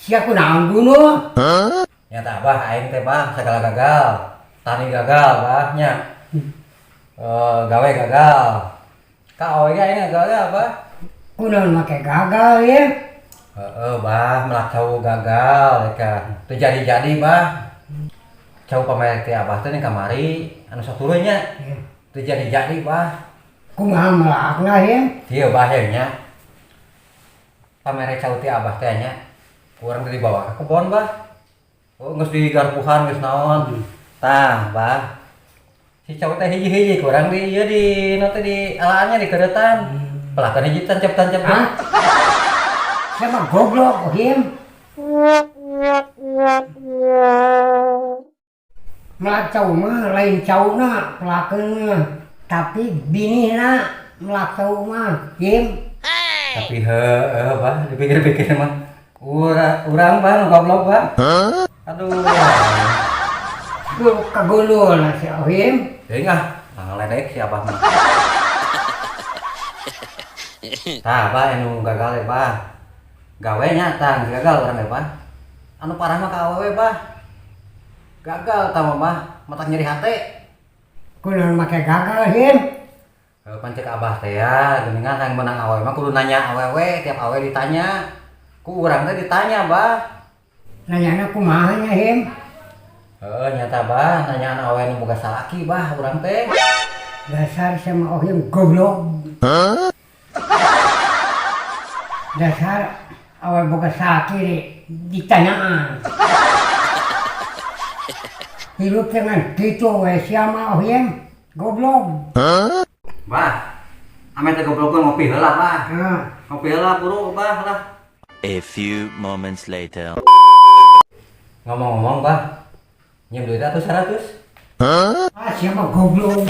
Sia kunaon gundul? Nyata Abah, aing teh, Bah, segala gagal. Tani gagal, Bah, nya. Eh, gawe gagal. Ka awewe ge aing gagal, Bah. Kunaon make gagal ya? Heeh, Bah, melak cau gagal ya kan. Teu jadi-jadi, Bah. Cau pamere teh Abah teh ning kamari anu saturuh nya. Teu jadi-jadi, Bah. Kumaha melakna ya? Ieu, Bah, ya nya. Pamere cau teh Abah teh nya. Ku urang teh dibawa ke kebon, Bah. Oh, geus digarpuhan, geus naon. Tah, Bah. Si cau teh hiji-hiji ku urang di ieu di naon teh di alaannya di keuretan. Pelakan hiji tancap-tancap. Hah? Sia mah goblok, Him. Melak cau mah lain cauna pelakeun mah, tapi binihna melak cau mah, Him. Tapi heueuh, Bah, dipikir-pikir mah urang urang, Bah, nu goblok, Bah. Aduh. Lu kagundul si Ohim. Teuing ah, ngaledek si Abah mah. Tah, Bah, anu gagal ya, Bah. Gawe nya tah geus gagal urang teh, Bah. Anu parah mah ka awewe, Bah. Gagal tah mah, Bah, matak nyeri hate. Kunaon make gagal, Him? Heuh, pan cek Abah teh ya, geuningan hayang menang awewe mah kudu nanya awewe, tiap awewe ditanya. Ku urang teh ditanya, Bah. Nanyana kumaha nya, Him? Heuh, nyata, Bah, nanyaan awewe nu boga salaki, Bah, urang teh. Dasar sama Ohim goblok. Dasar awewe boga salaki ditanyaan. Hirup dengan gitu we sia mah, Ohim. Goblok. Bah, ameh teh goblok ngopi heula, Bah. Nah, Ngopi heula buru, Bah, lah. A few moments later. Ngomong-ngomong, Bah. Nyem duit atuh 100. Ah, sia mah goblok.